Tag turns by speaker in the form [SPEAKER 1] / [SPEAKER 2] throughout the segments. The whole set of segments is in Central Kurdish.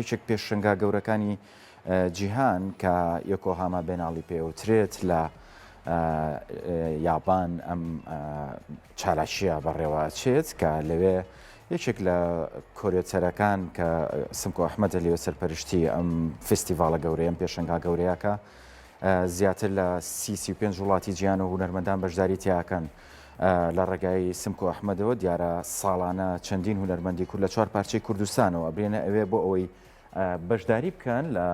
[SPEAKER 1] یەکێک پێشەنگا گەورەکانی جیهان کە یۆکۆهاما بێناڵی پێوترێت لە یابان ئەم چالاکییە بەڕێوەچێت کە لەوێ یەکێک لە کۆرێتەرەکان کە سمکۆ ئەحمەدە لەوێ سەرپەرشتی ئەم فستیڤاڵە گەورەیە ئەم پێشەنگا گەورەیەکە زیاتر لە 35 وڵاتی جیان و هونەرمەندان بەشداری تیاکەن لە ڕێگای سمکۆ ئەحمەدەوە دیارە ساڵانە چەندین هونەرمەندی کورد لە چوار پارچەی کوردستانەوە برێنە ئەوێ بۆ ئەوەی بەشداری بکەن لە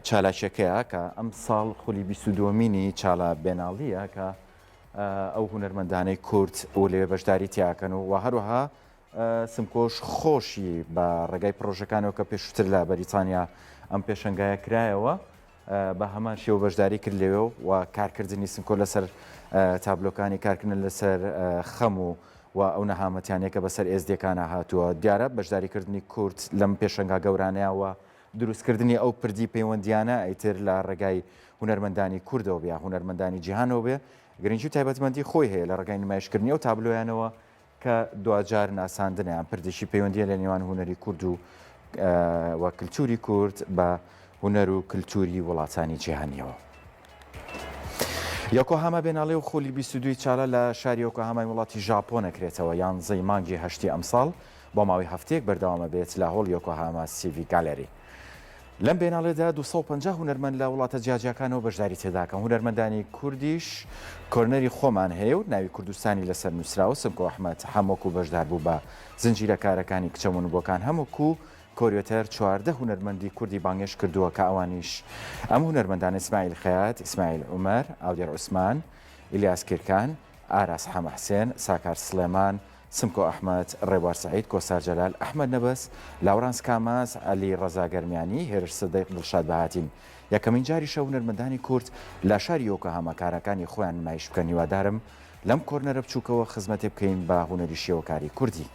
[SPEAKER 1] چالاکیەکەیە کە ئەم ساڵ خولی 22مینی چالا بێناڵیە کە ئەو هونەرمەندانەی کورد و لەوێ بەشداری تیاکەن و و هەروەها سمکۆش خۆشی بە ڕێگای پرۆژەکانەوە کە پێشووتر لە بەریتانیا ئەم پێشەنگایە کرایەوە بە هەمان شێوە بەشداری کرد لەوێ و کارکردنی سمکۆ لەسەر تابلۆکانی کارکردن لەسەر خەم و و ئەو نەهامەتیانەی کە بەسەر ئێزدیەکانا هاتووە. دیارە بەشداریکردنی کورد لەم پێشەنگا گەورانەیا و دروستکردنی ئەو پردی پەیوەندیانە ئیتر لە ڕێگای هونەرمەندانی کوردەوە بێ یا هونەرمەندانی جیهانەوە بێ گرنگی و تایبەتمەندی خۆی هەیە لە ڕێگای نمایشکردنی ئەو تابلۆیانەوە کە دواجار ناساندنە یان پردێکی پەیوەندیە لە نێوان هونەری کورد و و کلتوری کورد بە هونەر و کلتوری وڵاتانی جیهانیەوە. یۆکۆهاما بێناڵێ و خولی 22 چالە لە شاری یۆکۆهامای وڵاتی ژاپۆن ئەکرێتەوە یانزەی مانگی هەشتی ئەمساڵ بۆ ماوەی هەفتەیەک بەردەوامە بێت لە هۆڵ یۆکۆهاما سیڤی گالەری. لەم بێناڵێدا 250 هونەرمەند لە وڵاتە جیاجیاکانەوە بەشداری تێداکەن هونەرمەندانی کوردیش کۆرنەری خۆمان هەیە و ناوی کوردستانی لەسەر نووسراوە سمکۆ ئەحمەد هەم وەکو بەشداربوو بە زنجیرە کارەکانی کچە ونبووەکان هەم وەکو curator 14 هونەرمەندی کوردی بانگێشت کردووە کە ئەوانیش ئەم هونەرمەندانە ئیسماعیل خەیات، ئیسماعیل عومەر، ئاودێر عوسمان، ئیلیاس کیرکان، ئاراس حەمە حسێن، ساکار سڵێمان، سمکۆ ئەحمەد، ڕێبوار سەعید، کۆسار جەلال، ئەحمەد نەبەز، لاورانس کاماز، عەلی ڕەزا گەرمیانی، هێرش سدیق، دڵشاد بەهاتین. یەکەمین جاریشە هونەرمەندانی کورد لە شاری یۆکۆهاما کارەکانی خۆیان نمایش بکەن، هیوادارم لەم کۆرنەرە بچووکەوە خزمەتێ بکەین بە هونەری شێوەکاری کوردی.